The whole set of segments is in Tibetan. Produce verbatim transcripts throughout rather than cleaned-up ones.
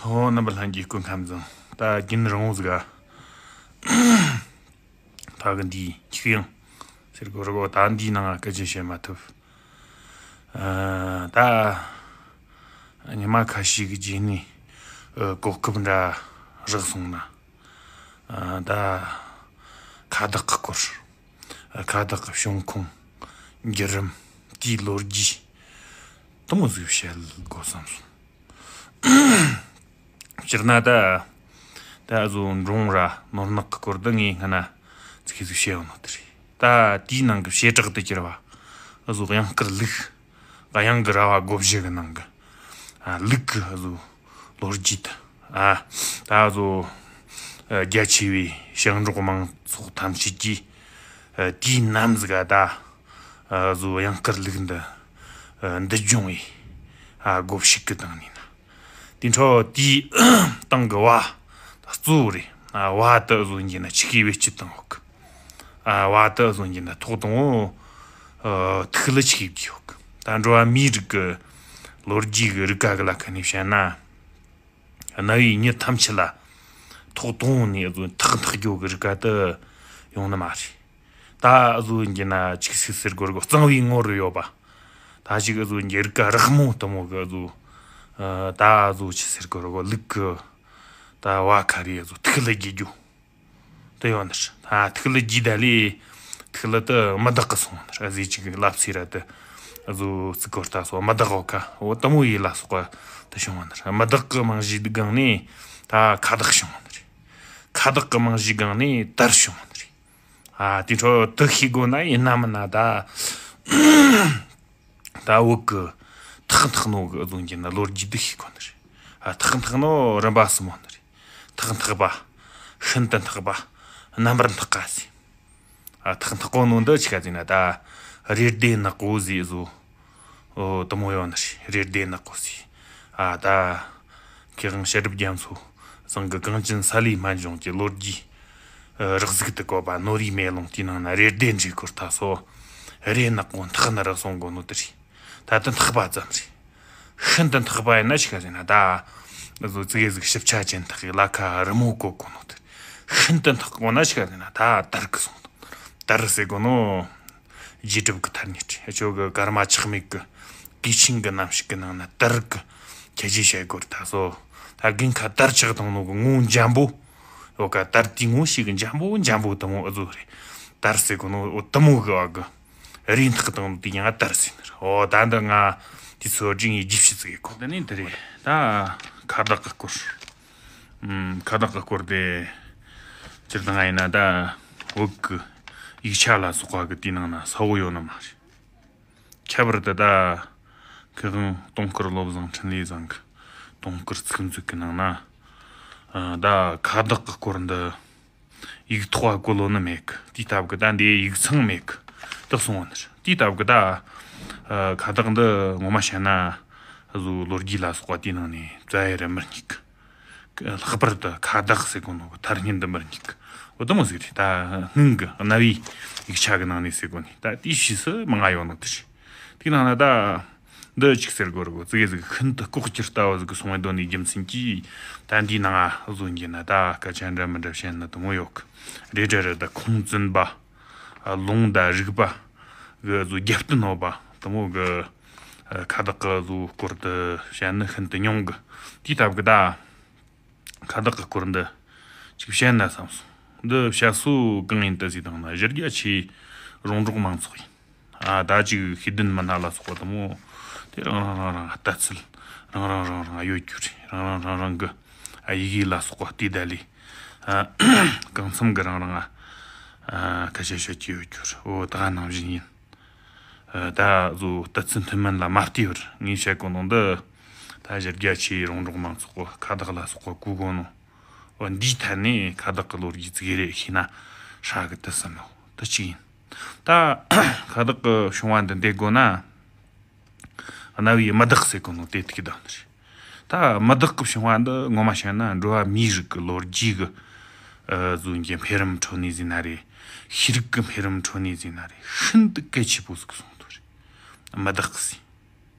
ཨོ། རྣམ་པ་ལྷན་རྒྱས་སྐུ་ཁམས་བཟང་། ད་རྒྱུན་རིང་བོ་ཟིག་ག་ཕ་གི་འདིའི་ཁྱུག་དབྱངས་ཟེར་དགོས་རེད་གོ། ད་འདིའི་ནང་སྐད་ཆ་བཤད་མ་ཐུབ། ཨ། ད་ཉི་མ་ཁ་ཤས་ཀྱི་རྗེས་ནས་ཨ་གོ་སྐབས་འདྲ་རག་སོང་ན། ཨ། ད་ཁ་བདག་གི་སྐོར། ཨ། ཁ་བདག་གི་བྱུང་ཁུངས། བརྒྱུད་རིམ། དེའི་ལོ་རྒྱུས་དེ་མོ་ཟིག་བཤད་དགོས་བསམ་སོང་། སྤྱིར་ན་ད་ད་ཨ་ཟོ་འབྲོང་ར་ནོར་ནག་གི་སྐོར་དེ་ངས་སྔ་ན་ཙི་གེ་ཟིག་བཤད་ཡོད་ནོ་དེ་རེད། ད་དེའི་ནང་གི་བྱེ་བྲག་ཏུ་གྱུར་པ་ཨ་ཟོ་གཡང་དཀར་ལུག། གཡང་གི་ར་བ་བགོ་བཤའ་གི་ནང་གི། ཨ། ལུག་གི་ཨ་ཟོ་ལོ་རྒྱུས་དེ། ཨ། ད་ཨ་ཟོ་ཨ་རྒྱ་ཆེ་བའི་ཞིང་འབྲོག་མང་ཚོགས་ཐམས་ཅད་ཀྱིས་ཨ་དུས་ནམ་ཟིག་ག་ད་ཨ་ཟོ་གཡང་དཀར་ལུག་འདི་ཨ་འདུལ་སྦྱོང་བའི་ཨ་བགོ་བཤའ་གི་བཏང་ནས་ན། དེ་འཕྲོ་དེའི་སྟེང་གི་བ་གཙོ་བོ་རེད། ཨ། བ་དེ་ཨ་ཟོ་འགྱེལ་ན་ཆི་གི་བེད་སྤྱོད་བཏང་ཡོད་གི། ཨ། བ་དེ་ཨ་ཟོ་འགྱེལ་ན་ཐོག་དང་བོ་ཨ་ཐིག་ལེ་ཆི་གི་བསྡུས་ཡོད་གི། ད་འགྲོ་བ་མིའི་རིགས་ཀྱི་ལོ་རྒྱུས་ཀྱི་རིགས་ཀ་གི་ལ་ཁ་ནས་བཤད་ན། གནའ་བོའི་མྱི་ཐམས་ཅད་ལ་ཐོག་དང་བོ་ནས་ཨ་ཟོ་ཐག་འཐག་རྒྱུ་གི་རིགས་ཀ་དེ་ཡོང་ནི་མ་རེད། ད་ཨ་ཟོ་འགྱེལ་ན་ཅིག་ཟིག་ཟེར་དགོས་རེད་གོ། གཙང་བོའི་ངོ་རུ་ཡོད་པ། ད་ཅིག་ཨ་ཟོ་འགྱེལ་རིགས་ཀ་རགས་མོ་དེ་མོ་གི་ཨ་ཟོ། ཨ། ད་ཨ་ཟོ་ཆི་ཟེར་དགོས་རེད་གོ། ལུག་གི་ད་བ་ཁ་རེ་ཨ་ཟོ་ཐིག་ལེ་རྒྱས་རྒྱུ་དེ་ཡོད་ནི་རེད། ད་ཐིག་ལེ་རྒྱས་ད་ལས་ཐིག་ལེ་དེ་མི་དག་གི་སོང་ནི་རེད། ཨ་ཟོ་ཅིག་ལབ་ཚེ་ར་དེ་ཨ་ཟོ་ཙི་གོ་ལྟ་སོ་མི་དག་འོ་ཁ་འོ་དེ་མོ་ཡེ་ལ་སོགས་པ་དེ་བྱུང་བ་ནི་རེད། མི་དག་གི་རྨང་གཞིའི་སྒང་ནས་ད་ཁ་བདག་བྱུང་བ་ནི་རེད། ཁ་བདག་གི་རྨང་གཞིའི་སྒང་ནས་དར་བྱུང་བ་ནི་རེད། ཨ། དེ་འཕྲོ་དེ་ཤེས་དགོས་ན་ཡིན་ན་མིན་ན་ད། ད་བོད་གི་ཐག་འཐག་ནོ་གི་ཨ་ཟོ་འགྱེལ་ན་ལོ་རྒྱུས་དེ་ཤེས་དགོས་ནི་རེད། ཨ། ཐག་འཐག་ནོ་རིམ་པ་གསུམ་པོ་ནི་རེད། ཐག་འཐག་པ། ཤིན་ཏུ་འཐག་པ། རྣམ་པར་འཐག་པ་ཟེར། ཨ། ཐག་འཐག་གོ་ནོ་འདི་ཆི་ག་ཟེར་ན་ད་རེ་ལྡེ་ནག་པོ་ཟེར་ཟོ། ཨོ། དེ་མོ་ཡོད་ནི་རེད། རེ་ལྡེ་ནག་པོ་ཟེར། ཨ། ད་མཁས་དབང་བཤད་སྒྲུབ་རྒྱ་མཚོ་བཟང་གི་གངས་ཅན་ས་ལའི་སྨན་ལྗོངས་ཀྱི་ལོ་རྒྱུས་ཨ་རགས་ཟིག་ཏུ་བཀོད་པ་ནོ་རིའི་མེ་ལོང་དེའི་ནང་ན་རེ་ལྡེ་འབྲི་སྐོར་ད་སོ། རེ་ནག་པོ་འཐག་ནི་ར་སོང་གོ་ནོ་དེ་རེད། ད་དེ་འཐག་པ་ཙམ་རེད། ཤིན་ཏུ་འཐག་པ་ཡིན་ན་ཆི་ག་ཟེར་ན་ད་ཨ་ཟོ་ཙི་གེ་ཟིག་ཞིབ་ཆ་ཅན་འཐག་གི་ལ་ཁ་རི་མོ་བཀོད་གོ་ནོ་དེ། ཤིན་ཏུ་འཐག་གོ་ན་ཆི་ག་ཟེར་ན་ད་དར་གི་སོང་དོ། དར་ཟེར་གོ་ནོ། རྗེས་གྲུབ་ཀྱི་ཐ་སྙད་རེད། ཁྱོད་ཀྱི་ཀརྨ་ཆགས་མེད་ཀྱི་གོས་ཆེན་གྱི་རྣམ་ཤེས་ཀྱི་ནང་ན་དར་གྱི་ཁྱད་ཆོས་བཤད་དགོས་རེད་ད་སོ། ད་དགུན་ཁ་དར་ཆགས་བཏང་ནོ་གི་ངོ་འཇམ་པོ། ཡོད་ཀ་དར་དེའི་ངོ་ཞིག་གི་འཇམ་པོ་འཇམ་པོ་དེ་མོ་ཨ་ཟོ་རེད། དར་ཟེར་གོ་ནོ་འོ་དེ་མོ་གི་བ་གི་རེ་འཐག་བཏང་ནོ་དེ་ཡང་དར་ཟེར་ནི་རེད། འོ་ད་འདི་ང་དེ་ཚོ་སྒྲིག་ངེས་རྒྱུ་ཕྱི་ཚིག་གི་གོ། འདི་ནི་འདི་རེད། ད་ཁ་བདག་གི་སྐོར། ཨུམ། ཁ་བདག་གི་སྐོར་དེ་སྤྱིར་བཏང་ཡིན་ན་ད་བོད་ཀྱི་ཡིག་ཆ་ལ་སོགས་པ་གི་དེའི་ནང་ན་གསལ་བོ་ཡོད་ནི་མ་རེད། ཁྱད་པར་དུ་ད་མཁས་དབང་དུང་དཀར་བློ་བཟང་འཕྲིན་ལས་བཟང་གི་དུང་དཀར་ཚིག་མཛོད་ཀྱི་ནང་ན་ཨ་ད་ཁ་བདག་གི་སྐོར་འདི་ཡིག་ཐོག་བཀོད་ཡོད་ནི་མེད་གི། དེའི་སྟབས་ཀྱིས་ད་འདི་ཡིག་ཚང་མེད་གི་དེ་གསུངས་པ་ནི་རེད། དེའི་སྟབས་ཀྱིས་ད་ཨ་ཁ་བདག་འདི་ངོ་མ་བཤད་ན་ཨ་ཟོ་ལོ་རྒྱུས་ལ་སོགས་པ་དེའི་ནང་ནས་བཙལ་ཡ་ར་མི་རྙེད་གི། ལྷག་པར་དུ་ཁ་བདག་ཟེར་གོ་ནོ་གི་ཐ་སྙད་འདི་མི་རྙེད་གི། འོ་དེ་མོ་ཟིག་རེད། ད་སྔོན་གི་གནའ་བོའི་ཡིག་ཆ་གི་ནང་ནས་ཟེར་གོ་ནི་ད་དེའི་ཕྱིས་སུ་མང་ང་ཡོད་ནོ་དེ་རེད། དེའི་ནང་ན་ད་འདི་གཅིག་ཟེར་དགོས་རེད་གོ། ཙི་གེ་ཟིག་ཤིན་ཏུ་ལྐོག་གྱུར་ལྟ་བུ་ཟིག་གི་སོང་བའི་དོན་ནི་རྒྱུ་མཚན་གྱིས་ད་འདིའི་ནང་ང་ཨ་ཟོ་འགྱེལ་ན་ད་སྐད་ཆ་འདྲ་མི་འདྲ་བཤད་ན་དེ་མོ་ཡོད་གི། རེད་རེད་རེད། ད་ཁུངས་བཙུན་པ། ལུང་དང་རིགས་པ་གི་ཨ་ཟོ་རྒྱབ་རྟེན་ཡོད་པ་དེ་མོ་གི་ཁ་བདག་གི་ཨ་ཟོ་སྐོར་དེ་བཤད་ནི་ཤིན་ཏུ་ཉུང་གི། དེའི་སྟབས་ཀྱིས་ད་ཁ་བདག་གི་སྐོར་འདི་ཅིག་བཤད་ན་བསམ་སོང་། འདི་བཤད་སྲོལ་གང་ཡིན་དུ་ཟེར་བཏང་ན་གཞི་རྒྱ་ཆེའི་རོང་འབྲོག་མང་ཚོགས་ཡིན། ཨ་ད་ཅིག་ཤེས་ལྡན་མི་སྣ་ལ་སོགས་པ་དེ་མོ་དེ་རང་རང་རང་རང་ལྟ་ཚུལ་རང་རང་རང་རང་ཡོད་རྒྱུ་རེད། རང་རང་རང་རང་གི་ཨ་ཡི་གེ་ལ་སོགས་པ་བལྟས་ད་ལས་ཨ་གང་འཚམ་གི་རང་རང་ཨ་ཁ་ཤས་ཤོད་ཀྱི་ཡོད་རྒྱུ་རེད། འོ་ད་ག་ནང་བཞིན་ཡིན། ཨ་ད་གཟོད་ལྟ་ཚུལ་མཐུན་མིན་ལ་མ་ལྟོས་པར་ངས་བཤད་གོ་ནོ་འདི་ད་གཞི་རྒྱ་ཆེའི་རོང་འབྲོག་མང་ཚོགས་ཀྱི་ཁ་བདག་ལ་སོགས་པ་གོ་གོ་ནོ། འོ་འདིའི་ཐད་ནས་ཁ་བདག་གི་ལོ་རྒྱུས་ཙི་གེ་རེ་ཤེས་ན་ཧྲ་གི་དུ་བསམ་ཡོད། དེ་གཅིག་ཡིན། ད་ཁ་བདག་གི་བྱུང་བ་འདི་འདེད་དགོས་ན། གནའ་བོའི་མི་དག་ཟེར་གོ་ནོ་དེ་ཐུག་གི་བསྡད་ནི་རེད། ད་མི་དག་གི་བྱུང་བ་འདི་ངོ་མ་བཤད་ན་འགྲོ་བ་མིའི་རིགས་ཀྱི་ལོ་རྒྱུས་ཀྱི་ཨ་གཟུགས་ཀྱི་འཕེལ་རིམ་ཁྲོད་ནས་ཟེར་ན་རེད། ཤེས་རིག་གི་འཕེལ་རིམ་ཁྲོད་ནས་ཟེར་ན་རེད། ཤིན་ཏུ་གལ་ཆེ་པོ་ཟིག་གསུངས་འདུག་རེད། མི་དག་ཟེར།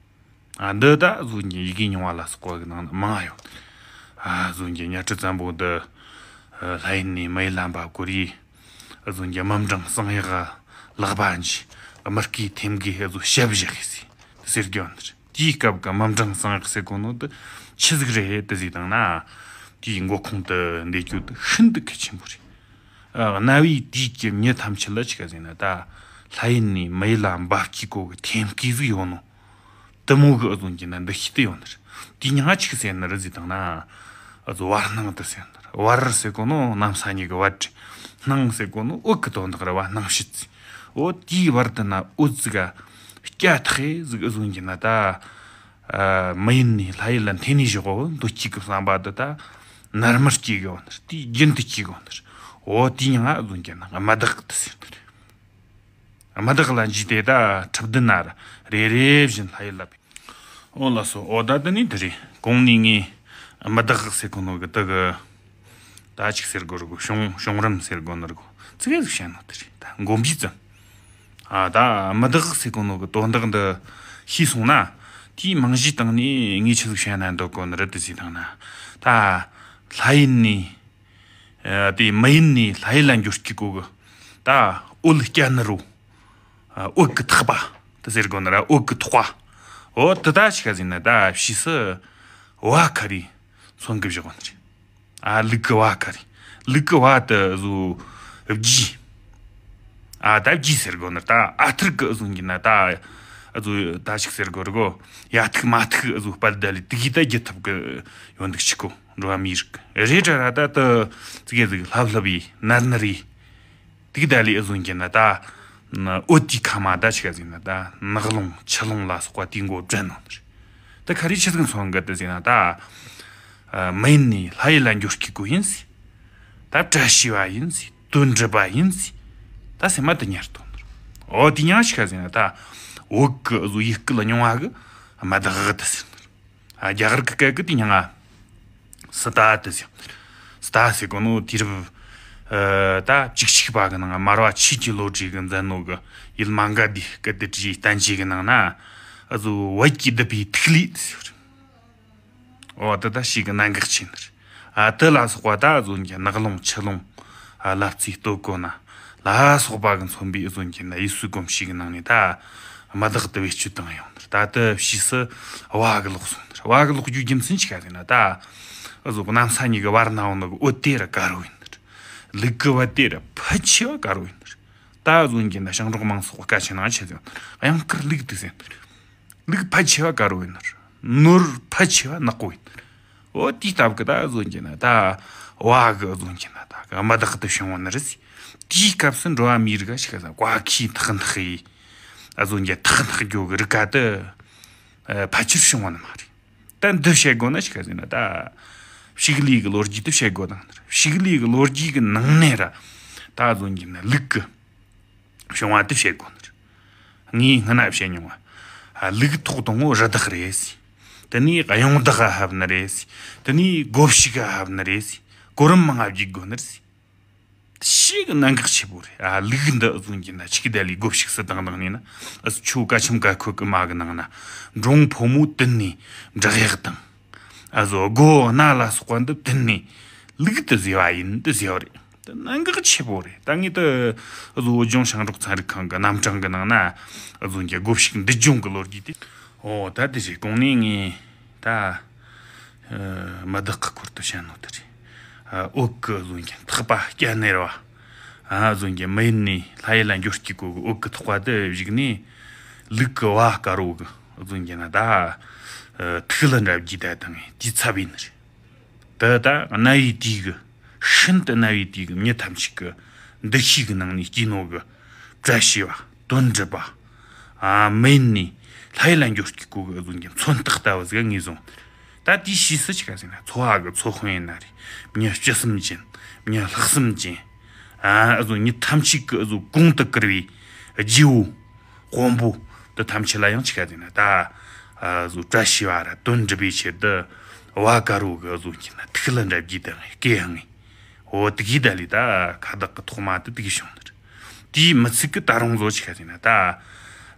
ཨ་འདི་ད་གཟུགས་ཀྱི་ཡི་གེ་རྙིང་བ་ལ་སོགས་པ་གི་ནང་ན་མང་ང་ཡོད། ཨ་བཟོ་གི་གཉའ་ཁྲི་བཙན་པོ་འདི་ལྷ་ཡུལ་ནས་མི་ཡུལ་ལ་འབབ་གོ་རི། བཟོ་གི་དམུ་འབྲིང་གསང་ཡག་ལག་པ་འཇི། མི་སྐེ་ཐེམ་གི་བཟོ་ཞབས་བཞག་གི་སི་དེ་ཟེར་གི་ཡོད་ནི་རེད། དེའི་སྐབས་ཀྱི་དམུ་འབྲིང་གསང་ཡག་ཟེར་གོ་ནོ་དེ་ཆི་ཟིག་རེད་དེ་ཟེར་བཏང་ན། དེའི་མགོ་ཁུངས་དེ་འདེད་རྒྱུ་དེ་ཤིན་ཏུ་གལ་ཆེན་པོ་རེད། ཨ། གནའ་བོའི་དུས་ཀྱི་མྱི་ཐམས་ཅད་ལ་ཆི་ག་ཟེར་ན། ད་ལྷ་ཡུལ་ནས་མི་ཡུལ་ལ་འབབ་ཀྱི་གོ་གི་ཐེམ་སྐས་ཟིག་ཡོད་ནོ། དེ་མོ་གི་ཨ་བཟོ་གི་ན་འདུ་ཤེས་དེ་ཡོད་ནི་རེད། དེའི་མྱིང་ང་ཆི་ག་ཟེར་ནི་རེད་ཟེར་བཏང་ན། ཨ་བཟོ་བར་སྣང་དེ་ཟེར་ནི་རེད། བར་ཟེར་གོ་ནོ་གནམ་ས་གཉིས་ཀྱི་བར་རེད། སྣང་ཟེར་གོ་ནོ་འོད་ཀྱི་དོན་དག་རེད་བ། སྣང་ཕྱེད་ཟེར། འོ་དེའི་བར་དེ་ན་འོད་ཟིག་ག་སྐྱ་ཐག་ཟིག་ཨ་བཟོ་གི་ན་ད། ཨ། མི་ཡུལ་ནས་ལྷ་ཡུལ་ལ་འཐེན་ནས་བཞག་གོ་འདུ་སྐྱེ་གི་བསམ་པ་དེ་ད་ནར་མར་སྐྱེ་གི་ཡོད་ནི་རེད། དེའི་རྒྱུན་དུ་སྐྱེ་གི་ཡོད་ནི་རེད། འོ་དེའི་མྱིང་ང་ཨ་བཟོ་གི་ན་དམུ་དག་དེ་ཟེར་ནི་རེད། དམུ་དག་ལ་འཇུས་ཏེ་ད་ཁྲི་བདུན་ན་རེ་རེ་བཞིན་ལྷ་ཡུལ་ལ་ཕེབས། འོ་ལགས་སོ། འོ་ད་དེ་ནས་དེ་རེད། གོང་ནས་ངས་དམུ་དག་ཟེར་གོ་ནོ་གི་དེ་གི་ད་ཅིག་ཟེར་གོ་རེད་གོ། བྱུང་བྱུང་རིམ་ཟེར་གོ་ནི་རེད་གོ། ཙི་གེ་ཟིག་བཤད་ནོ་དེ་རེད། ད་མགོ་འབུས་ཙམ། ཨ། ད་དམུ་དག་ཟེར་གོ་ནོ་གི་དོན་དག་འདི་ཤེས་སོང་ན། དེའི་རྨང་གཞིའི་སྟེང་ནས་ངས་ཆི་ཟིག་བཤད་ན་འདོད་གོ་ནི་རེད་དེ་ཟེར་བཏང་ན། ད་ལྷ་ཡུལ་ནས། ཨ། དེ་མི་ཡུལ་ནས་ལྷ་ཡུལ་ལ་འགྱོ་སྐྱེ་གོ་གི་ད་འོད་སྐྱ་ནི་རོ། ཨ། འོད་ཀྱི་ཐག་པ་དེ་ཟེར་གོ་ནི་ར། འོད་ཀྱི་ཐག་པ། འོ་དེ་ད་ཆི་ག་ཟེར་ན་ད་ཕྱིས་སུ་བ་ཁ་རི་མཚོན་གི་བཞག་གོ་ནི་རེད། ཨ། ལུག་གི་བ་ཁ་རི། ལུག་གི་བ་དེ་བཟོ་བརྒྱུས། ཨ། ད་བརྒྱུས་ཟེར་གོ་ནི་རེད། ད་ཨ་ཐུར་གི་བཟོ་གི་ན་ད་བཟོ་ད་ཅིག་ཟེར་གོ་རེད་གོ། ཡ་ཐུག་མ་ཐུག་བཟོ་སྤལ་ད་ལི་དེ་གི་ད་རྒྱུ་ཐུབ་གི་ཡོད་འདུག་ཅིག་གོ། འགྲོ་བ་མིའི་རིགས་རེད་དྲ་ར། ད་དེ་ཙི་གེ་ཟིག་ལྷབ་ལྷབ་ཡི་ནར་ནར་ཡི། དེ་གི་ད་ལི་ཨ་བཟོ་གི་ན་ད་འོད་དེའི་ཁ་མ་ད་ཆི་ག་ཟེར་ན་ད་ནག་རླུང་ཆུ་རླུང་ལ་སོགས་པ་དེའི་མགོ་བསྒྲིལ་ནོ་ནི་རེད། ད་ཁ་རི་ཆི་ཟིག་མཚོན་གི་དེ་ཟེར་ན་ད། ཨ། མི་ཡུལ་ནས་ལྷ་ཡུལ་ལ་འགྱོ་སྐྱེ་གོ་ཡིན་ཟེར། ད་བཀྲ་ཤིས་པ་ཡིན་ཟེར། དོན་འགྲུབ་པ་ཡིན་ཟེར། ད་སེམས་མ་དེ་ཉར་དོ་ནི་རེད། འོ་དེའི་མྱིང་ང་ཆི་ག་ཟེར་ན་ད་འོད་ཀྱི་བཟོ་ཡི་སྐུ་ལ་མྱོང་བ་གི་དམུ་དག་དེ་ཟེར་ནི་རེད། ཨ། རྒྱ་གར་གི་སྐད་གི་དེའི་མྱིང་ང་སི་ཏཱ་དེ་ཟེར་ནི་རེད། སི་ཏཱ་ཟེར་གོ་ནོ་དུས་རབས། ཨ། ད་བཅུ་གཅིག་པ་གི་ནང་མར་པ་ཆོས་ཀྱི་བློ་གྲོས་གི་མཛད་ནོ་གི་ཡུལ་མ་ག་དྷི་སྐད་དུ་བྲིས་བསྟན་བཅོས་གི་ནང་ན་ཨ་བཟོ་བོད་ཀྱི་སྡུད་པའི་ཐིག་ལེ་དེ་ཟེར་བ་རེད། འོ་དེ་ད་ཞེ་གི་གནད་འགག་ཆེ་ནི་རེད། ཨ། དེ་ལ་སོགས་པ་ད་ཨ་བཟོ་གི་ནག་རླུང་ཆུ་རླུང་། ཨ། ལབ་རྩེ་སྟོད་གོ་ན་ལ་སོགས་པ་གི་མཚོན་པའི་ཨ་བཟོ་གི་ན་ཡུལ་སྲོལ་གོམས་གཤིས་གི་ནང་ནས་ད་དམུ་དག་དེ་བེད་སྤྱོད་བཏང་ཡོང་ནི་རེད། ད་དེ་ཕྱིས་སུ་བ་གི་ལོག་སོང་ནི་རེད། བ་གི་ལོག་རྒྱུའི་རྒྱུ་མཚན་ཆི་ག་ཟེར་ན་ད་ཨ་བཟོ་གནམ་ས་གཉིས་གི་བར་ན་འོང་ནི་གི་འོད་དེ་ར་དཀར་བོ་ཡིན་ནི་རེད། ལུག་གི་བ་དེ་ར་ཕལ་ཆེ་བ་དཀར་བོ་ཡིན་ནི་རེད། ད་ཨ་བཟོ་གི་ན་ཞིང་འབྲོག་མང་ཚོགས་སྐད་ཆ་ནང་ཆི་ཟེར་ན་གཡང་དཀར་ལུག་དེ་ཟེར་ནི་རེད། ལུག་ཕལ་ཆེ་བ་དཀར་བོ་ཡིན་ནི་རེད། ནོར་ཕལ་ཆེ་བ་ནག་པོ་ཡིན་ནི་རེད། འོ་དེའི་སྟབས་ཀྱིས་ད་ཨ་བཟོ་གི་ན་ད་བ་གི་ཨ་བཟོ་གི་ན་ད་གི་དམུ་དག་དེ་བྱུང་བ་ནི་རེད། དེའི་སྐབས་སུ་འགྲོ་བ་མིའི་རིགས་ཆི་ག་ཟེར་ན་བཀའ་ཁའི་ཐག་འཐག་ཡི་ཨ་བཟོ་གི་ཐག་འཐག་རྒྱུ་གི་རིགས་ག་དེ་ཨ་ཕལ་ཆེར་བྱུང་བ་ནི་མ་རེད། ད་འདི་བཤད་དགོས་ན་ཆི་ག་ཟེར་ན་ད་ཕྱུགས་ལས་གི་ལོ་རྒྱུས་དེ་བཤད་དགོས་དང་ནི་རེད། ཕྱུགས་ལས་གི་ལོ་རྒྱུས་གི་ནང་ནས་ར་ད་ཨ་བཟོ་གི་ན་ལུག་གི་བྱུང་བ་དེ་བཤད་དགོས་ནི་རེད། ངས་སྔ་ན་བཤད་མྱོང་བ། ཨ། ལུག་ཐོག་དང་པོ་རི་དྭགས་རེད་ཟེར། དེ་ནས་གཡུང་དྭགས་ལ་ཕབ་ནི་རེད་ཟེར། དེ་ནས་སྒོ་ཕྱུགས་ལ་ཕབ་ནི་རེད་ཟེར། གོ་རིམ་མང་ང་བརྒྱུད་དགོས་ནི་རེད་ཟེར། དེ་ཞེ་གི་གནད་འགག་ཆེ་པོ་རེད། ཨ། ལུག་འདི་ཨ་བཟོ་གི་ན་ཆི་གི་ད་ལི་སྒོ་ཕྱུགས་སུ་བཏང་བཏང་ནས་ན། ཨ། ཆོ་ག་ཁྱིམ་ཀ་ཁོལ་གི་མ་གི་ནང་ན་འབྲོང་ཕོ་མོ་དེ་ནས་འབྲག་གཡག་དང་། ཨ་བཟོ་སྒོ་སྣ་ལ་སོགས་པ་འདི་དེ་ནས་ལུག་དེ་བཟོས་པ་ཡིན་དེ་ཟེར་བ་རེད། དེ་གནད་འགག་ཆེ་པོ་རེད། ད་ངས་དེ་བཟོ་བོད་ལྗོངས་ཞིང་འབྲོག་ཚན་རིག་ཁང་གི་རྣམ་གྲངས་གི་ནང་ན་བཟོ་གི་སྒོ་ཕྱུགས་འདུལ་སྦྱོང་གི་ལོ་རྒྱུས་དེ། འོ་ད་དེ་རེད། གོང་ནས་ངས་ད་དམུ་དག་གི་སྐོར་དུ་བཤད་ནོ་དེ་རེད། འོད་ཀྱི་བཟོ་གི་ཐག་པ་སྐྱ་ནེར་བ། བཟོ་གི་མི་ཡུལ་ནས་ལྷ་ཡུལ་ལ་འགྱོ་སྐྱེ་གོ་གི་འོད་ཀྱི་ཐག་པ་དེ་གཞུག་ནས་ལུག་གི་བ་དཀར་བོ་གི་བཟོ་གི་ན་ད་ཐིག་ལེ་འདྲ་བརྒྱུས་ད་བཏང་ངས་དེའི་ཚབ་ཡིན་ནི་རེད། དེ་ད་གནའ་བོའི་དུས་ཀྱི། ཤིན་ཏུ་གནའ་བོའི་དུས་ཀྱི་མྱི་ཐམས་ཅད་ཀྱི་འདུ་ཤེས་ཀྱི་ནང་ནས་སྐྱེས་ནོ་གི་བཀྲ་ཤིས་པ། དོན་འགྲུབ་པ། ཨ། མི་ཡུལ་ནས་ལྷ་ཡུལ་ལ་འགྱོ་སྐྱེ་གོ་གི་བཟོ་གི་མཚོན་རྟགས་ལྟ་བུ་ཟིག་ངོས་བཟུང་། ད་དེའི་ཕྱིས་སུ་ཆི་ག་ཟེར་ན་འཚོ་བ་གི་འཚོ་དཔོན་ཡིན་ན་རེད། མྱི་སྤྱི་གསུམ་ཅན། མྱི་ལྷག་བསམ་ཅན། ཨ། བཟོ་མྱི་ཐམས་ཅད་ཀྱི་བཟོ་གོང་དུ་བཀུར་བའི་རྗེ་བོ། དཔོན་པོ་འདི་ཐམས་ཅད་ལ་ཡང་ཆི་ག་ཟེར་ན་ད། ཨ། བཟོ་བཀྲ་ཤིས་པ་ར་དོན་འགྲུབ་པའི་ཆེད་དུ་བ་དཀར་བོ་གི་བཟོ་གི་ན་ཐིག་ལེ་འདྲ་བརྒྱུས་ད་ངས་སྐེ་ཡང་ངས། འོ་དེ་གི་ད་ལི་ད་ཁ་བཏགས་གི་ཐོག་མ་དེ་དེ་གི་བྱུང་ནི་རེད། དེའི་མི་ཚིག་གི་ད་རུང་བཟོ་ཆི་ག་ཟེར་ན་ད།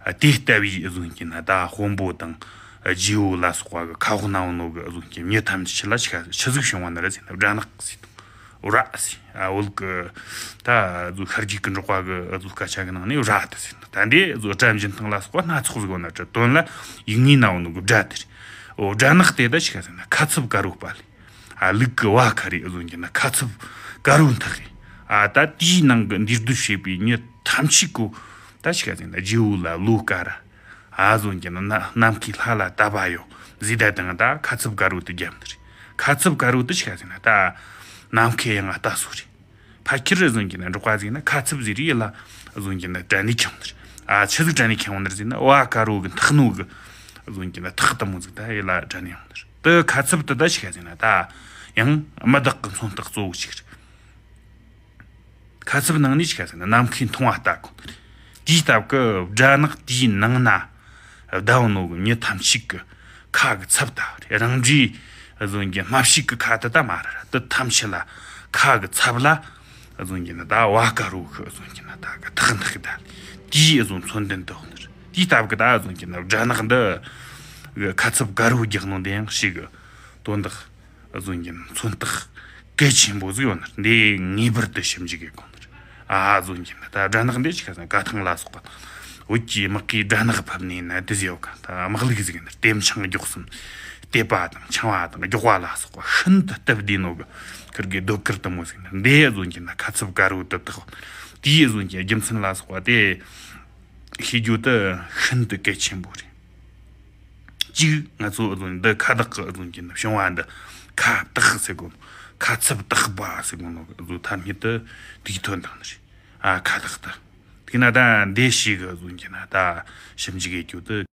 དེ་ལྟ་བུའི་བཟོ་གི་ན་ད་དཔོན་པོ་དང་ རྗེ་བོ་ལ་སོགས་པ་གི་ཁ་འོག་ན་བོ་ནོ་གི་ཨ་ཟོ་གི་མྱི་ཐམས་ཅད་ལ་ཆི་ཆི་ཟིག་བྱུང་བ་ན་ར་ཟེར་ན་སྦྲ་ནག་ཟེར་དང་། ར་ཟེར། ཨ་བོད་གི་ད་ཨ་ཟོ་ཤར་རྒྱུད་གི་འབྲོག་པ་གི་ཨ་ཟོ་སྐད་ཆ་གི་ནང་ནས་ར་དེ་ཟེར་ན། ད་འདི་ཨ་ཟོ་སྒྲ་འཇིན་ཐང་ལ་སོགས་པ་སྣ་ཚོགས་ཟིག་བོ་ན་ར་དོན་ལ་ཡིག་ངོས་ན་བོ་ནོ་གི་སྦྲ་དེ་རེད། འོ་སྦྲ་ནག་དེ་ད་ཆི་ག་ཟེར་ན་ཁ་ཚུབ་དཀར་བོ་པ་ལས། ཨ་ལུག་གི་བ་ཁ་རེ་ཨ་ཟོ་གི་ན་ཁ་ཚུབ་དཀར་བོ་འཐག་གི། ཨ་ད་དེའི་ནང་གི་འདུས་སྡོད་བྱེད་པའི་མྱི་ཐམས་ཅད་གོ་ད་ཆི་ག་ཟེར་ན་རྗེ་བོ་ལ་ལོ་དཀར་ར། ཨ་ཟོ་གི་ན་ནམ་མཁའི་ལྷ་ལ་བལྟ་བ་ཡོད་ཟེར་ད་དང་ད་ཁ་ཚུབ་དཀར་བོ་དེ་རྒྱབ་འདི་རེད། ཁ་ཚུབ་དཀར་བོ་དེ་ཆི་ག་ཟེར་ན་ད་ནམ་མཁའི་ཡང་ལྟ་སོ་རེད། ཕ་ཁྱེར་ཨ་ཟོ་གི་ན་འབྲོག་པ་ཟིག་ན་ཁ་ཚུབ་ཟེར་རེད་ལ་ཨ་ཟོ་གི་ན་དྲན་ནས་ཁྱེར་འདི་རེད། ཨ་ཆི་ཟིག་དྲན་ནས་ཁྱེར་འདི་རེད་ཟེར་ན་བ་དཀར་བོ་གི་འཐག་ནོ་གི་ཨ་ཟོ་གི་ན་ཐག་དེ་མོ་ཟིག་ད་ཡེ་ལ་དྲན་ནས་ཡོང་འདི་རེད། དེ་ཁ་ཚུབ་དེ་ད་ཆི་ག་ཟེར་ན་ད་ཡང་མི་བདག་གི་མཚོན་རྟགས་གཙོ་བོ་ཞིག་རེད། ཁ་ཚུབ་ནང་ནས་ཆི་ག་ཟེར་ན་ནམ་མཁའི་མཐོང་བ་ལྟ་གོ། དེའི་སྟབས་ཀྱིས་སྦྲ་ནག་དེའི་ནང་ན་བསྡད་ནོ་གི་མྱི་ཐམས་ཅད་ཀྱི་ཁ་གི་ཚབ་ལྟ་བུ་རེད། རང་འདྲའི་ཨ་ཟོ་གི་སྨྲ་ཤེས་ཀྱི་ཁ་དེ་ད་མ་རེད་ར། དེ་ཐམས་ཅད་ལ་ཁ་གི་ཚབ་ལ་ཨ་ཟོ་གི་ན་ད་བ་དཀར་བོ་གི་ཨ་ཟོ་གི་ན་ད་གི་ཐག་འཐག་གི་ད་དེའི་ཨ་ཟོ་མཚོན་དོན་དེ་བོ་ནི་རེད། དེའི་སྟབས་ཀྱིས་ད་ཨ་ཟོ་གི་ན་སྦྲ་ནག་འདི་གི་ཁ་ཚུབ་དཀར་བོ་རྒྱག་ནོ་འདི་ཡང་ཞིག་གི་དོན་དག་ཨ་ཟོ་གི་ན་མཚོན་རྟགས་གལ་ཆེན་པོ་ཟིག་ཡོད་ནི་རེད། འདི་ངེས་པར་དུ་ཞིབ་འཇུག་དགོས་ནི་རེད། ཨ་ཟོ་གི་ན་ད་སྦྲ་ནག་འདི་ཆི་ག་ཟེར་ན་ཀ་ཐང་ལ་སོགས་པ་བོད་ཀྱི་དམག་གིས་སྦྲ་ནག་ཕབ་ནས་ན་དེ་ཟེར་བ་ག་ད་དམག་ལུགས་ཟིག་ནི་རེད། ལྟེམ་ཆང་མགྱོགས་སམ་ལྟེ་བ་དང་ཆང་བ་དང་མགྱོགས་བ་ལ་སོགས་པ་ཤིན་ཏུ་སྟབས་བདེ་ནོ་གི་ཁིར་གི་རྡོ་དཀར་དེ་མོ་ཟིག་ནི་རེད། འདི་ཨ་ཟོ་གི་ན་ཁ་ཚུབ་དཀར་བོ་དེ་དག་དེའི་ཨ་ཟོ་གི་རྒྱུ་མཚན་ལ་སོགས་པ་དེ་ཤེས་རྒྱུ་དེ་ཤིན་ཏུ་གལ་ཆེན་པོ་རེད། གཅིག་ང་ཚོ་ཨ་ཟོ་འདི་ཁ་བཏགས་ཀྱི་ཨ་ཟོ་གི་ན་བྱུང་བ་འདི་ཁ་བཏགས་ཟེར་གོ་ནོ། ཁ་ཚུབ་བཏགས་པ་ཟེར་གོ་ནོ་ཨ་ཟོ་ཐ་སྙད་དེ་དེའི་དོན་དག་ནི་རེད། ཨ་ཁ་བཏགས་དེ། དེ་ན་ད་འདི་ཞིག་གི་ཨ་ཟོ་གི་ན་ད་ཞིབ་འཇུག་ཡེད་རྒྱུ་དེ།